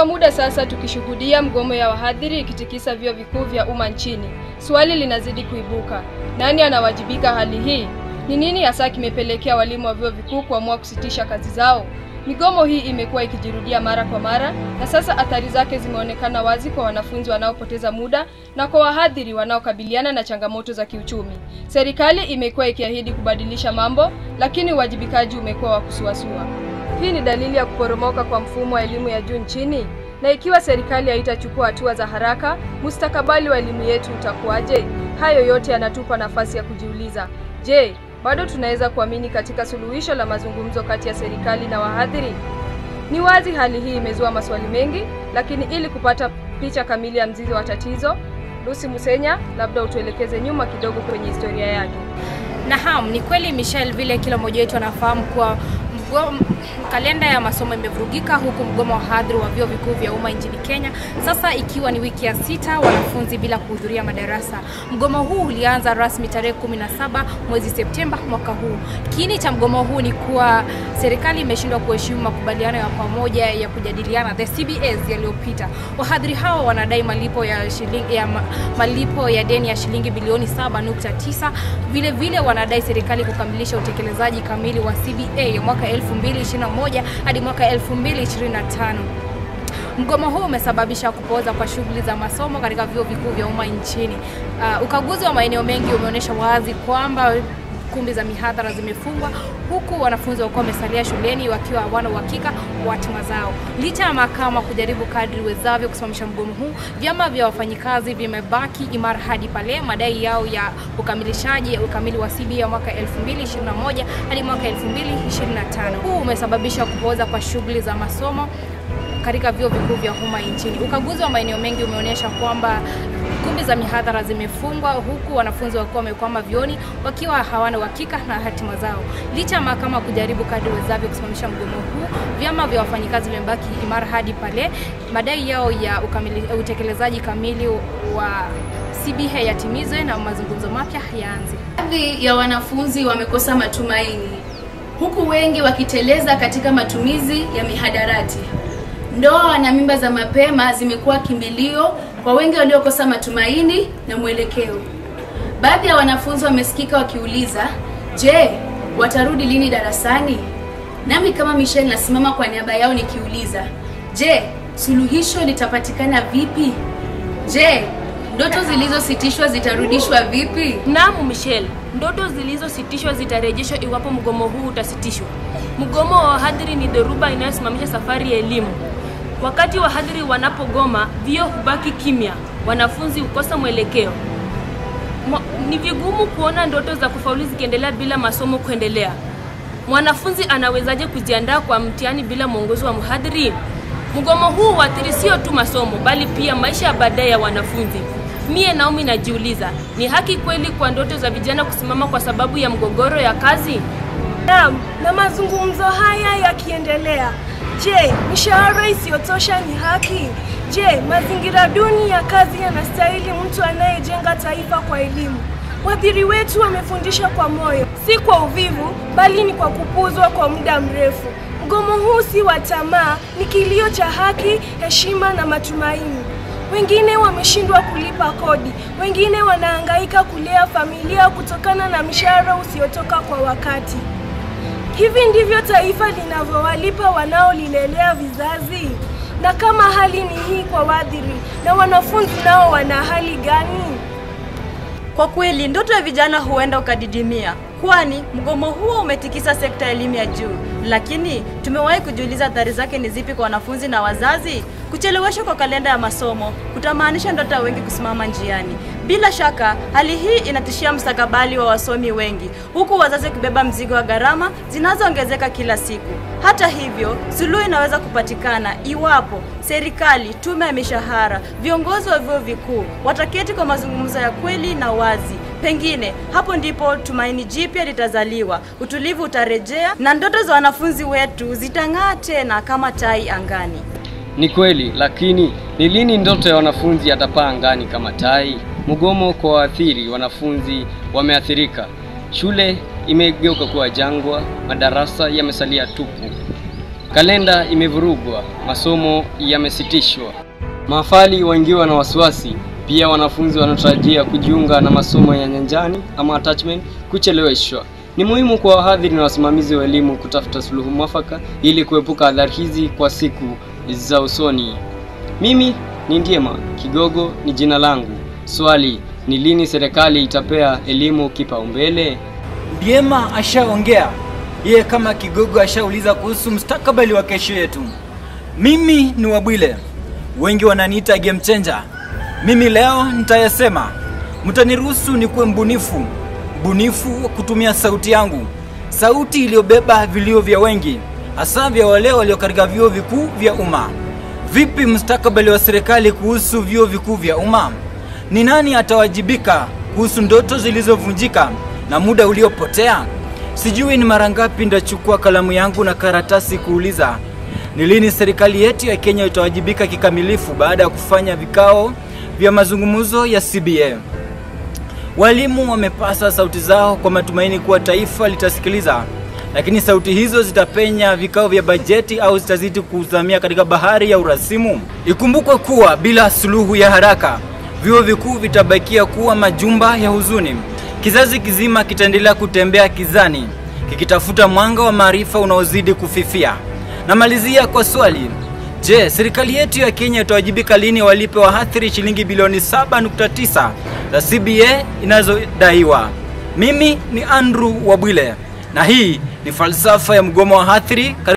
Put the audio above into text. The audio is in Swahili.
Kwa muda sasa tukishuhudia mgomo ya wahadhiri ikitikisa vyuo vikuu vya umma nchini. Swali linazidi kuibuka. Nani anawajibika hali hii? Ni nini hasa kimepelekea walimu wa vyuo vikuu kuamua kusitisha kazi zao? Migomo hii imekuwa ikijirudia mara kwa mara na sasa athari zake zimeonekana wazi kwa wanafunzi wanaopoteza muda na kwa wahadhiri wanaokabiliana na changamoto za kiuchumi. Serikali imekuwa ikiahidi kubadilisha mambo, lakini uwajibikaji umekuwa wa kusuasua. Hii ni dalili ya kuporomoka kwa mfumo wa elimu ya juu nchini, na ikiwa serikali haitachukua hatua za haraka, mustakabali wa elimu yetu utakuwaje? Hayo yote yanatupa nafasi ya kujiuliza. Je, bado tunaweza kuamini katika suluhisho la mazungumzo kati ya serikali na wahadhiri? Ni wazi hali hii imezua maswali mengi, lakini ili kupata picha kamili ya mzizi wa tatizo, Lucy Musenya, labda utuelekeze nyuma kidogo kwenye historia yake. Naam, ni kweli Michelle, vile kila mmoja wetu anafahamu kuwa kalenda ya masomo imevurugika huku mgomo wa wahadhiri wa vyuo vikuu vya umma nchini Kenya sasa ikiwa ni wiki ya 6 wanafunzi bila kuhudhuria madarasa. Mgomo huu ulianza rasmi tarehe 17 mwezi Septemba mwaka huu. Kiini cha mgomo huu ni kuwa serikali imeshindwa kuheshimu makubaliano ya pamoja ya kujadiliana the CBAs yaliyopita. Wahadhiri hao wanadai malipo ya deni ya shilingi bilioni 7.9. Vile vile wanadai serikali kukamilisha utekelezaji kamili wa CBA ya mwaka 2021 hadi mwaka 2025. Mgomo huu umesababisha kupooza kwa shughuli za masomo katika vyuo vikuu vya umma nchini. Ukaguzi wa maeneo mengi umeonyesha wazi kwamba kumbi za mihadhara zimefungwa huku wanafunzi wakiwa wamesalia shuleni wakiwa hawana uhakika wa hatima zao. Licha ya mahakama kujaribu kadri wezavyo kusimamisha mgomo huu, vyama vya wafanyikazi vimebaki imara hadi pale madai yao ya ukamilishaji ukamili wa CBA ya mwaka 2021 hadi mwaka 2025. Huu umesababisha kupooza kwa shughuli za masomo katika vyuo vikuu vya umma nchini. Ukaguzi wa maeneo mengi umeonyesha kwamba kumbi za mihadhara zimefungwa huku wanafunzi wakiwa wamekwama vyuoni wakiwa hawana uhakika na hatima zao. Licha ya mahakama kujaribu kadri wezavyo kusimamisha mgomo huu, vyama vya wafanyikazi vimebaki imara hadi pale madai yao ya utekelezaji kamili wa CBA yatimizwe na mazungumzo mapya yaanze. Baadhi ya wanafunzi wamekosa matumaini huku wengi wakiteleza katika matumizi ya mihadarati. Ndoa na mimba za mapema zimekuwa kimbilio kwa wengi waliokosa matumaini na mwelekeo. Baadhi ya wanafunzi wamesikika wakiuliza, je, watarudi lini darasani? Nami kama Michelle nasimama kwa niaba yao nikiuliza, je, suluhisho litapatikana vipi? Je, ndoto zilizositishwa zitarudishwa vipi? Naam Michelle, ndoto zilizositishwa zitarejeshwa iwapo mgomo huu utasitishwa. Mgomo wa wahadhiri ni dhoruba inayosimamisha safari ya elimu. Wakati wahadhiri wanapogoma, vyuo hubaki kimya, wanafunzi hukosa mwelekeo. Ni vigumu kuona ndoto za kufaulu zikiendelea bila masomo kuendelea. Mwanafunzi anawezaje kujiandaa kwa mtihani bila mwongozo wa mhadhiri? Mgomo huu huathiri sio tu masomo, bali pia maisha ya baadaye ya wanafunzi. Mie Naomi najiuliza, ni haki kweli kwa ndoto za vijana kusimama kwa sababu ya mgogoro ya kazi? Naam, na mazungumzo haya yakiendelea, je, mishahara isiyotosha ni haki? Je, mazingira duni ya kazi yanastahili mtu anayejenga taifa kwa elimu? Wahadhiri wetu wamefundisha kwa moyo, si kwa uvivu, bali ni kwa kupuzwa kwa muda mrefu. Mgomo huu si wa tamaa, ni kilio cha haki, heshima na matumaini. Wengine wameshindwa kulipa kodi, wengine wanahangaika kulea familia kutokana na mishahara usiotoka kwa wakati. Hivi ndivyo taifa linavyowalipa wanaolilelea vizazi? Na kama hali ni hii kwa wahadhiri, na wanafunzi nao wana hali gani? Kwa kweli ndoto ya vijana huenda ukadidimia, kwani mgomo huo umetikisa sekta ya elimu ya juu. Lakini tumewahi kujiuliza athari zake ni zipi kwa wanafunzi na wazazi? Kucheleweshwa kwa kalenda ya masomo kutamaanisha ndoto ya wengi kusimama njiani. Bila shaka, hali hii inatishia mustakabali wa wasomi wengi, huku wazazi kubeba mzigo wa gharama zinazoongezeka kila siku. Hata hivyo, suluhu inaweza kupatikana iwapo serikali, tume ya mishahara, viongozi wa vyuo vikuu wataketi kwa mazungumzo ya kweli na wazi. Pengine hapo ndipo tumaini jipya litazaliwa, utulivu utarejea na ndoto za wanafunzi wetu zitang'aa tena kama tai angani. Ni kweli, lakini ni lini ndoto ya wanafunzi atapaa angani kama tai? Mgomo kwa waathiri, wanafunzi wameathirika. Shule imegeuka kuwa jangwa, madarasa yamesalia tupu. Kalenda imevurugwa, masomo yamesitishwa. Mahafali waingiwa na wasiwasi. Pia wanafunzi wanatarajia kujiunga na masomo ya nyanjani ama attachment kucheleweshwa. Ni muhimu kwa wahadhiri na wasimamizi wa elimu kutafuta suluhu mwafaka ili kuepuka athari hizi kwa siku za usoni. Mimi ni Ndiema Kigogo ni jina langu. Swali ni lini serikali itapea elimu kipaumbele? Ndiema ashaongea, yeye kama Kigogo ashauliza kuhusu mustakabali wa kesho yetu. Mimi ni Wabwile, wengi wananiita game changer. Mimi leo nitayasema, mtaniruhusu nikuwe mbunifu, mbunifu wa kutumia sauti yangu, sauti iliyobeba vilio vya wengi, hasa vya wale walio katika vyuo vikuu vya umma. Vipi mustakabali wa serikali kuhusu vyuo vikuu vya umma? Ni nani atawajibika kuhusu ndoto zilizovunjika na muda uliopotea? Sijui ni mara ngapi ndachukua kalamu yangu na karatasi kuuliza ni lini serikali yetu ya Kenya itawajibika kikamilifu baada ya kufanya vikao vya mazungumzo ya CBA. Walimu wamepasa sauti zao kwa matumaini kuwa taifa litasikiliza, lakini sauti hizo zitapenya vikao vya bajeti au zitazidi kuzamia katika bahari ya urasimu? Ikumbukwe kuwa bila suluhu ya haraka, vyuo vikuu vitabakia kuwa majumba ya huzuni. Kizazi kizima kitaendelea kutembea kizani, kikitafuta mwanga wa maarifa unaozidi kufifia. Namalizia kwa swali. Je, serikali yetu ya Kenya itawajibika lini walipe wahadhiri shilingi bilioni 7.9 za CBA inazodaiwa? Mimi ni Andrew Wabwile na hii ni falsafa ya mgomo wa wahadhiri katika